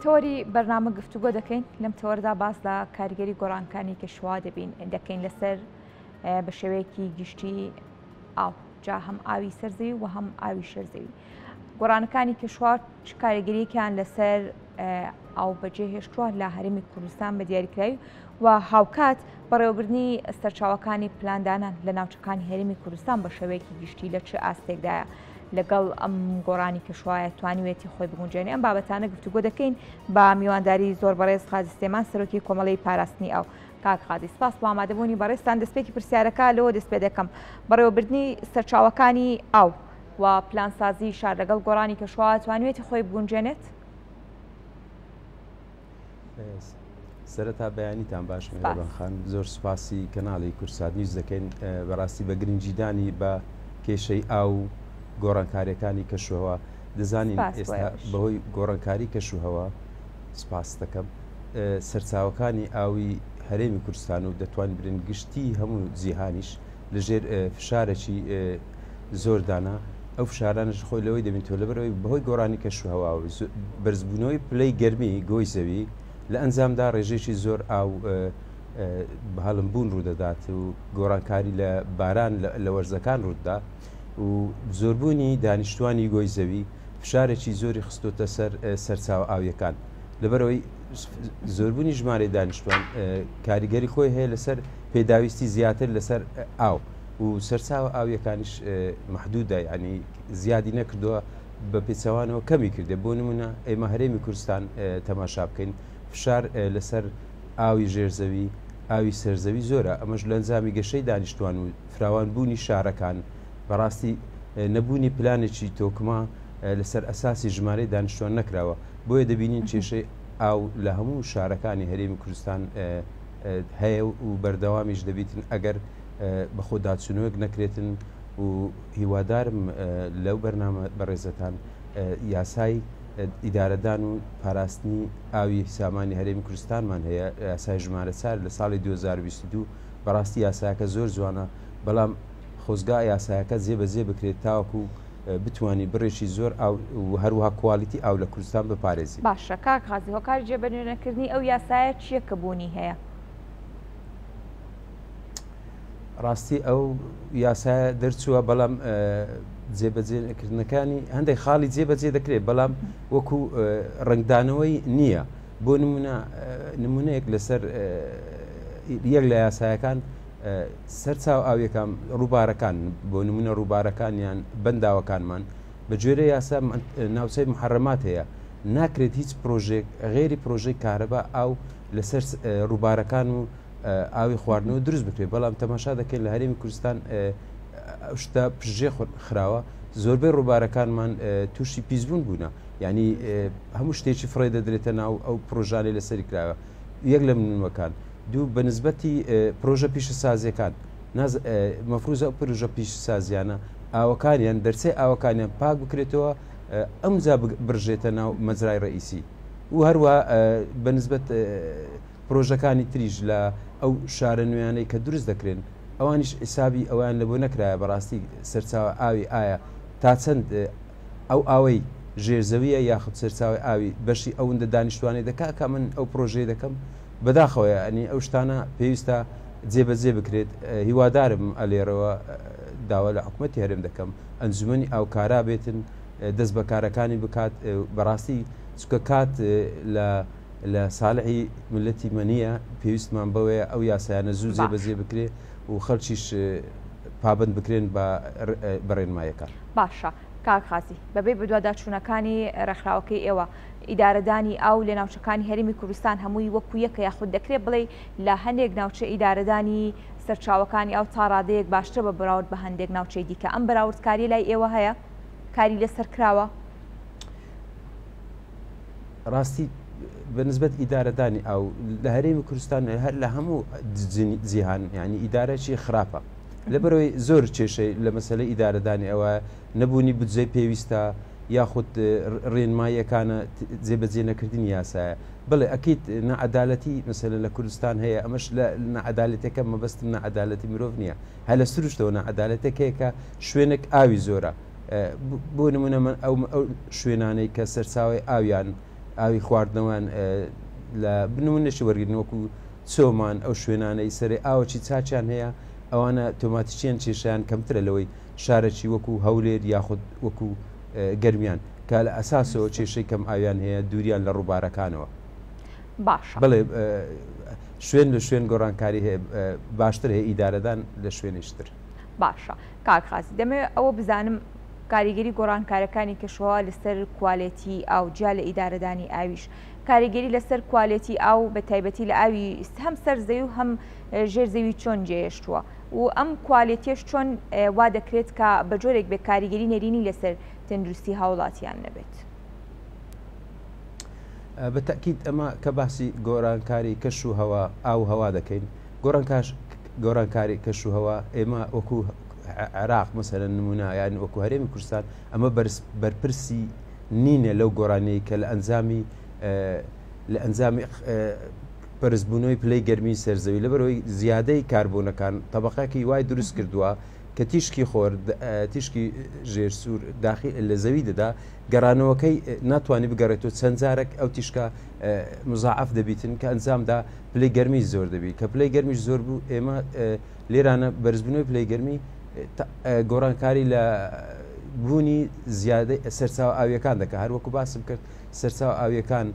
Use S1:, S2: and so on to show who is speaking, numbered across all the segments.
S1: تەوەری بەرنامە گفتوگۆ دەکەین، لەم تەوەردا باس لە کاریگەری گۆڕانکانی کەشوهەوا دەبین دەکەین لەسەر بە شێوەیەکی گشتی ئاو، جا هەم ئاوی سەرزەوی و هەم ئاوی شێرزەوی. گۆڕانەکانی کەشوهەوا چ کاریگەریەکیان لەسەر ئاو بەجێ هێشتووە لە هەرێمی کوردستان بە دیاریکراوی و هاوکات بەڕێوەبردنی سەرچاوەکانی پلاندانان لە ناوچەکانی هەرێمی کوردستان بە شێوەیەکی گشتی لە چ ئاستێکدایە لەگەڵ ئەم گۆڕانی کەشوایە توانیوێتی خۆی بگونجێنێ. ئەم بابەتانە گفتوگۆ دەکەین بە میوانداری زۆر بەڕێز قازی سلێمان سەرۆکی کۆمەڵەی پاراستنی ئاو. کاک قازی سپاس بۆ ئامادەبوونی بەڕێزتان. دەستپێکی پرسیارەکە لەوە دەست پێ دەکەم، بەڕێوەبردنی سەرچاوەکانی ئاو و پلانسازی شار لەگەڵ گۆڕانی کەشوهەوا توانیوێتی خۆی بگونجێنێت؟
S2: سەرەتا بەیانیتان باش مهرەبان خان، زۆر سوپاسی کەناڵی کوردسات نیوز دەکەین بەڕاستی بە گرنگیدانی بە کێشەی ئاو و گۆڕانکاریەکانی کەشوهەوا دەزانین ئێستا بەهۆی گۆڕانکاری کەشوهەوا سپاس دەکەم سەرچاوەکانی ئاوی هەرێمی کوردستان و دەتوانین برێن گشتی هەموو جیهانیش لەژێر فشارێکی زۆردانە ئەو فشارانەش خۆی لەوەی دەبینێتەوە لەبەرئەوەی بەهۆی گۆڕانی کەشوهەوا و بەرزبوونەوەی پلەی گەرمی گۆی زەوی لە ئەنجامدا ڕێژەیەکی زۆر ئاو هەڵمبوون ڕوودەدات و گۆڕانکاری لە باران لە وەرزەکان ڕوودەدا و زۆربوونی دانیشتوانی گۆی زەوی فشارێکی زۆری خستۆتە سەر سەرچاوە ئاویەکان لەبەرئەوەی زۆربوونی ژمارەی دانیشتوان کاریگەری خۆی هەیە لەسەر پێداویستی زیاتر لەسەر ئاو و سەرچاوە ئاویەکانیش مەحدودە، یعنی زیادی نەکردووە بە پێچەوانەوە کەمی کردێ. بۆ نمونە ئێمە هەرێمی کوردستان تەماشا بکەین فشار لەسەر ئاوی ژێرزەوی ئاوی سەرزەوی زۆرە، ئەمەش لە ئەنجامی گەشەی دانیشتوان و فراوانبوونی شارەکان، بەڕاستی نەبوونی پلانێکی تۆکمە لەسەر ئەساسی ژمارەی دانیشتوان نەکراوە، بۆیە دەبینین کێشەی ئاو لە هەموو شارەکانی هەرێمی کوردستان هەیە و بەردەوامیش دەبیتن ئەگەر بەخۆداچوونەوەک نەکرێتن و هیوادارم لەو بەرنامە بەڕێزەتان یاسای ئیدارەدان و پاراستنی ئاوی سامانی هەرێمی کوردستانمان هەیە، یاسای ژمارە 4 لە ساڵی 2022. بەڕاستی یاساکە زۆر جوانە، بەڵام خۆزگا یاساکە جێبەجێ بکرێت تاوەکو بتوانی بڕێکی زۆر ئاو و هەروەها کوالیتی ئاو لە کوردستان بپارێزی.
S1: باشە کاک غازی هۆکاری جێبەجێنەکردنی ئەو یاسایە چییە کە بوونی هەیە؟
S2: ڕاستی ئەو یاسایە دەرچووە، بەڵام جێبەجێکردنەکانی هەندێک خاڵی جێبەجێ دەکرێت، بەڵام وەکو ڕەنگدانەوەی نییە. بۆ نمونە نمونەیەک لەسەر یەک لە یاسایەکان سەرچاو ئاویەکان ڕووبارەکان، بۆ نمونە ڕووبارەکان یان بەنداوەکانمان بە گوێرە یاسا ناوچەی محەرەمات هەیە، ناکرێت هیچ پرۆژێک غێری پرۆژەی کارەبا ئاو لەسەر ڕووبارەکان و ئاوی خواردنەوە دروست بکرێت. بەڵام تەماشا دەکەین لە هەرێمی کوردستان ئەو شتە پشتگوێ خراوە، زۆربەی ڕووبارەکانمان تووشی پیسبوون بوونە، یعنی هەموو شتێکی فڕێ دەدرێتە ناو ئەو پرۆژانەی لەسەری کراوە. یەک لە نمونەکان. دوو، بە نسبەتی پرۆژە پیشەسازیەکان مەفروزە ئەو پرۆژە پیشەسازیانە ئاوەکانیان دەرچەی ئاوەکانیان پاک بکرێتەوە ئەمجا بڕژێتە ناو مەجرای ڕئیسی. و هەروە بە نسبەت پرۆژەکانی تریش لە ئەو شارە نوێیانەی کە دروست دەکرێن ئەوانیش حیسابی ئەویان لە بۆ نەکرایە. بەڕاستی سەرچاوە ئاوی ئایا تا چەند ئەو ئاوەی ژێرزەویە یاخود سەرچاوی ئاوی بەشی ئەوەندە دانیشتوانی دەکا کە من ئەو پرۆژەی دەکەم؟ بەداخەوەیە ئەنی ئەو شتانە پێویستە جێبەجێ بکرێت. هیوادارم ئەلێرەوە داوا لە حکوومەتی هەرێم دەکەم ئەنجومەنی ئاوکارا بێتن دەست بەکارەکانی بکات. بەڕاستی چکە کات لە لە ساڵحی ملەتی مەنیە، پێویستمان بەوەیە ئەو یاسایانە زوو جێبەجێ بکرێ و خەڵکیش پابند بکرێن بە ڕێنمایەکان.
S1: باشە کاک قازی، بەبێ بەدواداچوونەکانی ڕێکخراوەکەی ئێوە، ئیدارەدانی ئاو لە ناوچەکانی هەرێمی کوردستان هەمووی وەکو یەکە یاخود دەکرێت بڵێ لە هەندێک ناوچە ئیدارەدانی سەرچاوەکانی ئاو تا ڕادەیەک باشترە بە بەراورد بە هەندێک ناوچەی دیکە؟ ئەم بەراوردکاریە لای ئێوە هەیە؟ کاری لەسەر کراوە؟
S2: ڕاستی بە نسبەت ئیدارەدانی ئاو لە هەرێمی کوردستان هەر لە هەموو جیهان یعنی ئیدارەی خراپە، لەبەرەوەی زۆر کێشەی لە مەسەلەی ئیدارەدانی ئەوە نەبوونی بودجەی پێویستە یاخود ڕێنماییەکانە جێبەجێ نەکردنی یاسایە. بڵێ ئەکیت نەعەدالەتی مەسەلەن لە کوردستان هەیە، ئەمەش لە نەعەدالەتەکە مەبەستم نەعەدالەتی مرۆڤ نییە، هەر لە سروشتەوە نەعەدالەتێک هەیە کە شوێنێک ئاوی زۆرە. بۆ نمونە من ئەو شوێنانەی کە سەرچاوی ئاویان ئاوی خواردنەوەیان لە بنمونەشی وەرگرن وەکو چۆمان ئەو شوێنانەی سەرێ ئاوەکی چاکیان هەیە ئەوانە تۆماتیکیەن کێشیان کەمترە لەوەی شارەکی وەکو هەولێر یاخود وەکو گەرمیان کە لە ئەساسەوە کێشەی کەم ئاویان هەیە دووریان لە ڕووبارەکانەوە.
S1: باشە.
S2: بەڵێ شوێن لە شوێن گۆڕانکاری هەیە باشتر هەیە ئیدارەدان لە شوێنیشتر.
S1: باشە کاک قازی دەمەوێت ئەوە بزانم کاریگەری گۆڕانکارەکانی کەشوهەوا لەسەر کوالێتی ئاو جیا لە ئیدارەدانی ئاویش کاریگەری لەسەر کوالێتی ئاو بە تایبەتی لە ئاوی هەم سەر زەوی و هەم ژێر زەوی چۆن جێهێشتووە و ئەم کوالێتیەش چۆن وا دەکرێت کە بە جۆرێک بێ کاریگەری نەرێنی لەسەر تەندروستی هاوڵاتیان نەبێت؟
S2: بە تەئکید ئەمە کە باسی گۆرانکاری کەش و هەوا ئاو و هەوا دەکەین گۆرانکاری کەش و هەوا ئێمە وەکو عێراق مەسەلەن نمونە یان وەکو هەرێمی کوردستان ئەمە بەرپرسی نینە لەو گۆرانیەی کە لە ئەنجامی لە ئەنجامی بەرزبوونەوەی پلەی گەرمی سەرزەوی لەبەرەوەی زیادەی کاربوونەکان طبقەکی وای دروست کردووە کە تیشکی خۆر تیشکی ژێر سوور داخی لە زەوی دەدا گەڕانەوەکەی ناتوانانی بگەڕێتەوە چەند جارێک ئەو تیشکە مزاعف دەبیتن کە ئەنجامدا پلەی گەرمی زۆر دەبی کە پلەی گەرمیش زۆر بوو ئێمە لێرانە بەرزبوونەوەی پلەی گەرمی گۆڕانکاری لە بوونی زیادەی سەرچاوە ئاویەکان دەکە هەروەکو باسم کرد سەرچاوە ئاویەکان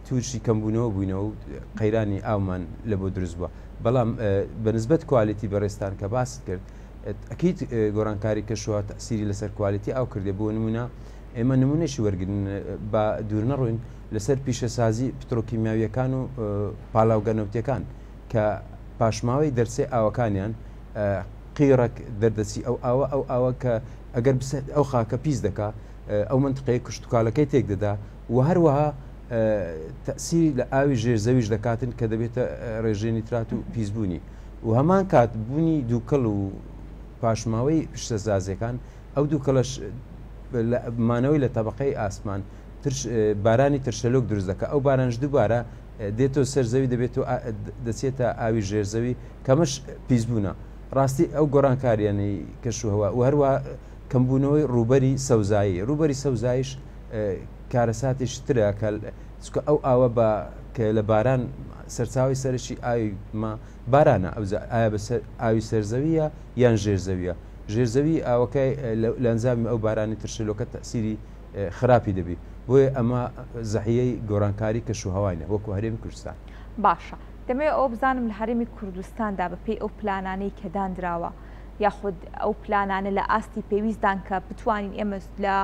S2: تووشی کەمبوونەوە بووینەوە و قەیرانی ئاومان لە بۆ دروست بووە بەڵام بەنسبەت کوالیتی بەڕێزتان کە باست کرد ئەکید گۆڕانکاری کەشوە تەسیری لەسەر کوالیتی ئاو کردێ بۆ نمونە ئێمە نمونەشی وەرگن با دوور نەڕۆین لەسەر پیشەسازی پترۆکیمیاویەکان و پالاوگە نەوتیەکان کە پاشماوەی دەرچەی ئاوەکانیان قیڕەک دەردەچی ئەو ئاوە ئەو ئاوە کە ئەگەر ئەو خاکە پیس دەکا ئەو منتقەیە کشتتوکالەکەی تێک دەدا و هەروەها تەسیری لە ئاوی ژێر زەویش دەکاتن کە دەبێتە ڕێژەی نیترات و پیسبوونی و هەمان کات بوونی دووکەڵ و پاشماوەی پشتەزازیەکان ئەو دووکەڵەش مانەوەی لە تەبقەی ئاسمان ترش بارانی ترشەلۆک دروست دەکات ئەو بارانش دووبارە دێتەوە سەر زەوی دەبێت و دەچێتە ئاوی ژێر زەوی کەمەش پیسبوونە ڕاستی ئەو گۆڕانکاریانەی کەشوهەوا و هەروە کەمبوونەوەی ڕووبەری سەوزایی ڕووبەری سەوزایش کارەساتیش ترە کە چکە ئەو ئاوە بە کە لە باران سەرچاوی سەرەکی ئاوی ما بارانە ئەوجا ئایا بەسەر ئاوی سەرزەویە یان ژێرزەویە ژێرزەوی ئاوەکەی لە ئەنجامی ئەو بارانی ترشەلۆکە تەسیری خراپی دەبی بۆیە ئەمە زەحیەی گۆڕانکاری کەش و هەواینە وەکو هەرێمی کوردستان.
S1: باشە دەمەوێت ئەوە بزانم لە هەرێمی کوردستاندا بە پێی ئەو پلانانەی کە دانراوە یاخود ئەو پلانانە لە ئاستی پێویستدان کە بتوانین ئێمە لە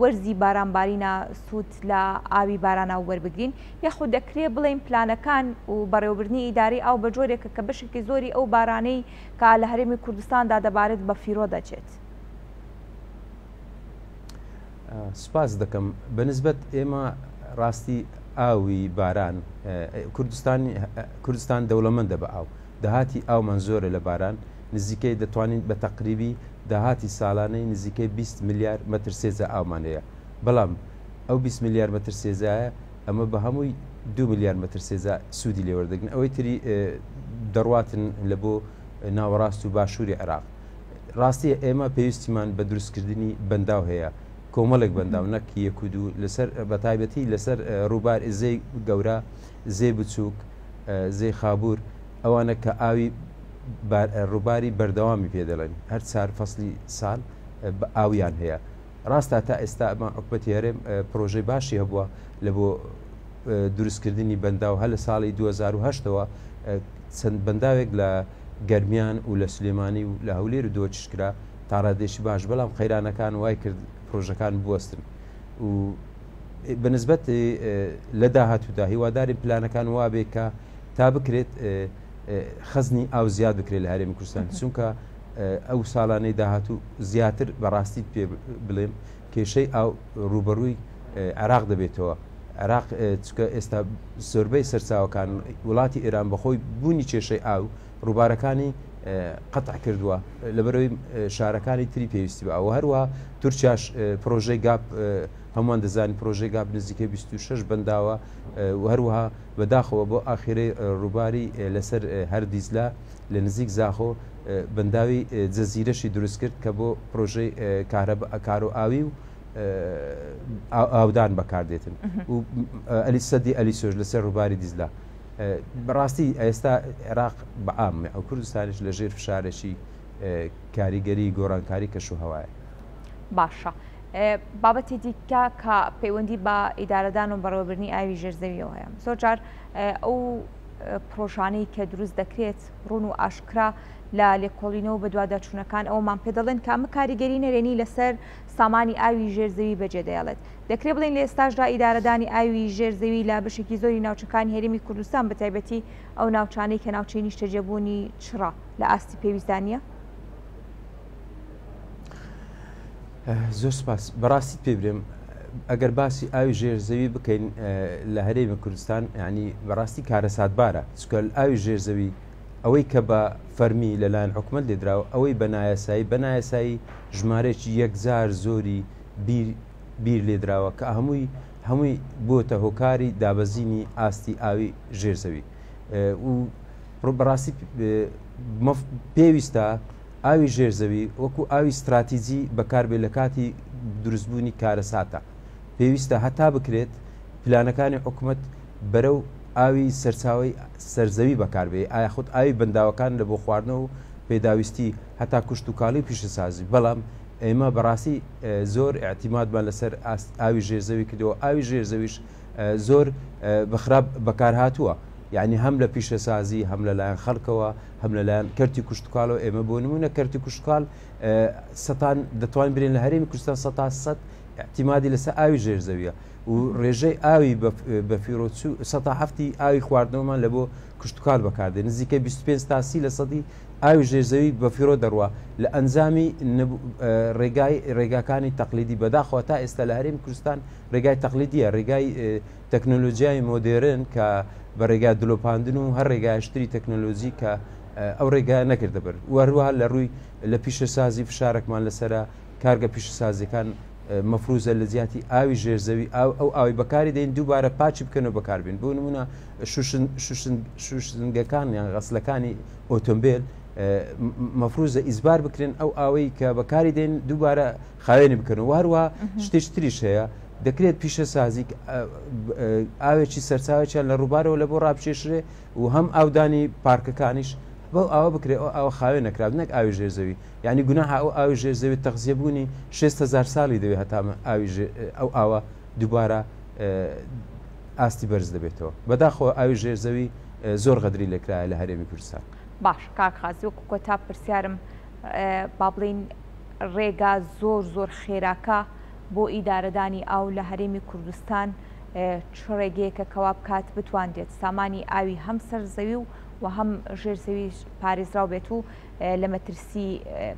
S1: وەرزی بارانبارینا سوود لە ئاوی باراناو وەربگرین یاخود دەکرێ بڵێین پلانەکان و بەڕێوەبردنی ئیدارەی ئاو بە جۆرێکە کە بەشێکی زۆری ئەو بارانەی کە لە هەرێمی کوردستاندا دەبارێت بە فیڕۆ دەچێت؟
S2: سپاس دەکەم بەنسبەت ئێمە ڕاستی ئاوی باران کوردستان کوردستان دەوڵەمەندە بە ئاو داهاتی ئاومان زۆرە لە باران نزیکەی دەتوانین بە تەقریبی داهاتی ساڵانەی نزیکەی 20 ملیار مەتر سێجا ئاومان هەیە بەڵام ئەو 20 ملیار مەتر سێجایە ئەمە بە هەمووی 2 ملیار مەتر سێجا سوودی لێوەردەگرن ئەوەی تری دەڕواتن لە بۆ ناوەڕاست و باشووری عێراق ڕاستیە ئێمە پێویستیمان بە دروستکردنی بەنداو هەیە، کۆمەڵێک بەنداو نەک یەک و دوو لەسەر بەتایبەتی لەسەر ڕووبار زێی گەورە، زێی بچووک، زێی خابوور ئەوانە کە ئاوی ڕووباری بەردەوامی پێ دەڵێن هەر چار فەسلی ساڵ بە ئاویان هەیە. ڕاستە تا ئێستا ئەمە حکومەتی هەرێم پرۆژەی باشی هەبووە لە بۆ دروستکردنی بەنداو هەر لە ساڵی 2008ەوە چەند بەنداوێک لە گەرمیان و لە سلێمانی و لە هەولێر و دۆچش کرا تا ڕادەیەکی باش بەڵام قەیرانەکان وای کرد پرۆژەکان بوەستن و بەنسبەت لە داهاتوودا هیوادارین پلانەکان وابێ کە تا بکرێت خەزنی ئاو زیاد بکرێت لە هەرێمی کوردستان چونکە ئەو ساڵانەی داهاتوو زیاتر بەڕاستی پێ بڵێم کێشەی ئاو ڕووبەڕووی عێراق دەبێتەوە عێراق چکە ئێستا زۆربەی سەرچاوەکان وڵاتی ئێران بەخۆی بوونی کێشەی ئاو ڕووبارەکانی قەتع کردووە لەبەرەوەی شارەکانی تری پێویستی بە ئەوە هەروە تورکیاش پرۆژەی گاپ هەمووان دەزانین پرۆژەی گاپ نزیکەی 26 بەنداوە و هەروەها بەداخەوە بۆ ئاخیرەی ڕووباری لەسەر هەر دیجلە لە نزیک زاخۆ بەنداوی جەزیرەشی دروست کرد کە بۆ پرۆژەی کارەبا کارۆ ئاوی و ئاودان بەکاردێتن و ئەلی سەدی ئەلیسۆش لەسەر ڕووباری دیزلا. بەڕاستی ئێستا عێراق بە عام ئەو کوردستانیش لە ژێر فشارێکی کاریگەری گۆڕانکاری کەش و هەوایە.
S1: باشە بابەتی دیکە کە پەیوەندی بە ئیدارەدان و بەڕێوەبردنی ئاوی ژێرزەویەوە هەیە، زۆر جار ئەو پرۆژانەی کە دروست دەکرێت ڕوون و ئاشکرا لە لێکۆڵینەوە بەدواداچوونەکان ئەومان پێ دەڵێن کە ئەمە کاریگەری نەرێنی لەسەر سامانی ئاوی ژێرزەوی بەجێدەێڵێت. دەکرێت بڵێین لە ئێستاشدا ئیدارەدانی ئاوی ژێر زەوی لە بەشێکی زۆری ناوچەکانی هەرێمی کوردستان بە تایبەتی ئەو ناوچانەی کە ناوچەی نیشتەجێبوونی چڕە لە ئاستی پێویستدا نییە؟
S2: زۆر سپاس. بەڕاستیت پێ برێم ئەگەر باسی ئاوی ژێر زەوی بکەین لە هەرێمی کوردستان ینی بەڕاستی کارەساتبارە چکە ئاوی ژێر زەوی ئەوەی کە بە فەرمی لەلایەن حکومت لێدراوە ئەوەی بە نایاسایی بە نایاسایی ژمارەیەکی یەکجار زۆری بیر بیر لێدراوە کە هەمووی هەمووی بۆتە هۆکاری دابەزینی ئاستی ئاوی ژێر زەوی و بەڕاستی پێویستە ئاوی ژێر زەوی وەکو ئاوی ستراتیجی بەکاربێ لە کاتی دروستبوونی کارەساتە پێویستە هەتا بکرێت پلانەکانی حکومت بەرەو ئاوی سەرچاوی سەرزەوی بەکاربێ ئایا خود ئاوی بەنداوەکان لە بۆ خواردنەوە و پێداویستی هەتا کوشت و کاڵی و پیشەسازی بەڵام ئێمە بەڕاستی زۆر ئیعتیمادمان لەسەر ئاست ئاوی ژێرزەوی کردەوە ئاوی ژێرزەویش زۆر بە خراپ بەکارهاتووە یعنی هەم لە پیشەسازی هەم لەلایەن خەڵکەوە هەم لەلایەن کەرتی کوشتتوکالەوە ئێمە بۆ نمونە کەرتی کوشتتوکال سەتان دەتوانین برێن لە هەرێمی کوردستان سەتا سەد اعتیمادی لەسەر ئاوی ژێرزەویە و ڕێژەی ئاوی بە فیرۆچوو سەتا هەفتی ئاوی خواردنەوەمان لە بۆ کشتتوکال بەکاردێ نزیکە 25 تا 30 لە سەدی ئاوی ژێرزەوی بەفیڕۆ دەڕوا لە ئەنجامی ڕێگای ڕێگاکانی تەقلیدی بەداخەوە تا ئێستا لە هەرێمی کوردستان ڕێگای تەقلیدیە ڕێگای تەکنۆلۆژیای مۆدێرن کە بە ڕێگا دلۆپاندن و هەر ڕێگایشتری تەکنۆلۆژی کە ئەو ڕێگا نەکردە بەر وەروە لە ڕووی لە پیشەسازی فشارێکمان لەسرە کارگە پیشەسازیەکان مەفروزە لە جیاتی ئاوی ژێرزەوی ئاو ئەو ئاوی بەکاری دێن دووبارە پاچی بکەن و بەکاربێن بۆ نمونە شوشتنگەکان یان غەسلەکانی ئۆتۆمبیل مەفروزە ئیزبار بکرێن ئەو ئاوەی کە بەکاری دێن دووبارە خاوێنی بکەن و هەروە شتێکی تریش هەیە دەکرێت پیشەسازی ئاوێکی سەرچاوێکیان لە ڕووبارەوە لە بۆ ڕابچێشرێ و هەم ئاودانی پارکەکانیش بەو ئاوە بکرێ ئەو ئاوە خاوێن نەکرا نەک ئاوی ژێرزەوی یعنی گوناحە ئەو ئاوی ژێرزەوی تەغزیە بوونی 6 هزار ساڵی دەوێت هەتا ئاوی ئەو ئاوە دووبارە ئاستی بەرز دەبێتەوە. بەداخەوە ئاوی ژێر زەوی زۆر غەدری لێکرایە لە هەرێمی کوردستان.
S1: باش کاک قازی وەکو کۆتا پرسیارم با بڵێین ڕێگا زۆر زۆر خێراکە بۆ ئیدارەدانی ئاو لە هەرێمی کوردستان چ ڕێگەیەکە کەوا بکات بتواندرێت سامانی ئاوی هەم سەر زەوی و و هەم ژێر زەوی پارێزراو بێت و لە مەترسی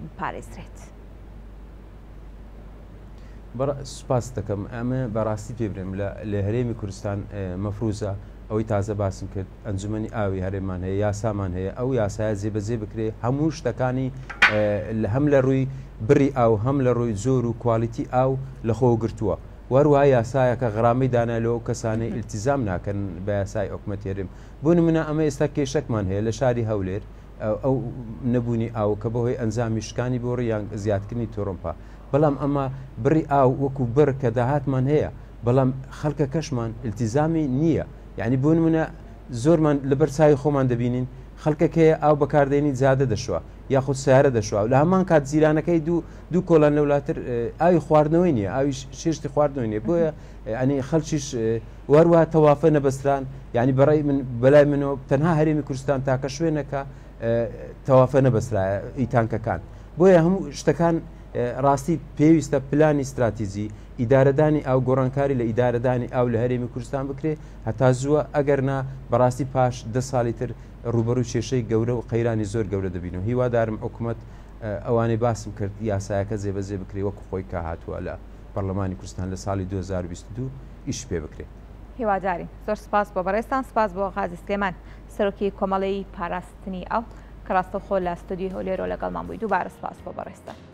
S1: بپارێزرێت؟
S2: سوپاست دەکەم ئەمە بەڕاستی پێ برێم لە هەرێمی کوردستان مەفروزە ئەوەی تازە باسم کرد ئەنجومەنی ئاوی هەرێمان هەیە یاسامان هەیە ئەو یاسایە جێبەجێ بکرێ هەموو شتەکانی لە هەم لە ڕووی بڕی ئاو هەم لە ڕووی جۆر و کوالیتی ئاو لە خۆ گرتووە وەروە یاسایەکە غرامەی دانا لەو کەسانەی التزام ناکەن بە یاسای حکومەت هەرێم بۆ نمونە ئەمە ئێستا کێشەکمان هەیە لە شاری هەولێر ئەو نەبوونی ئاو کە بەهۆی ئەنجامی شکانی بۆڕی یان زیادکردنی تۆرۆمپا بەڵام ئەمە بڕی ئاو وەکو بڕ کە داهاتمان هەیە بەڵام خەڵکەکەشمان ئیلتیزامی نییە یعنی بۆ نمونە زۆرمان لەبەر چاوی خۆمان دەبینین خەڵکەک هەیە ئاو بەکاردێنی جادە دەشوە یاخود سیارە دەشوە لە هەمان کات جیرانەکەی دوو دوو کۆڵان لەولاتر ئاوی خواردنەوەی نییە ئاوی چێشتی خواردنەوەی نییە بۆیە ئەنی خەڵکیش وەروە تەوافە نەبەستران یعنی بەڕای من بەلای منەوە تەنها هەرێمی کوردستان تاکە شوێنەکە تەوافە نەبەسترایە ئی تانکەکان بۆیە هەموو شتەکان ڕاستی پێویستە پلانی ستراتیجی ئیدارەدانی ئاو گۆڕانکاری لە ئیدارەدانی ئاو لە هەرێمی کوردستان بکرێ هەتا زووە ئەگەر نا بەڕاستی پاش دە ساڵی تر ڕووبەڕووی کێشەی گەورە و قەیرانی زۆر گەورە دەبین و هیوادارم حکومەت ئەوانەی باسم کرد یاسایەکە جێبەجێ بکرێ وەکو خۆی کە هاتووە لە پەرلەمانی کوردستان لە ساڵی 2022 ئیش پێ بکرێ.
S1: هیوادارین. زۆر سپاس بۆ بەڕێزتان، سپاس بۆ غازی سلێمان سەرۆکی کۆمەڵەی پاراستنی ئاو کە ڕاستەوخۆ لە ستۆدیۆی هەولێرەوە لەگەڵمان بووی. دووبارە سپاس بۆ بەڕێزتان.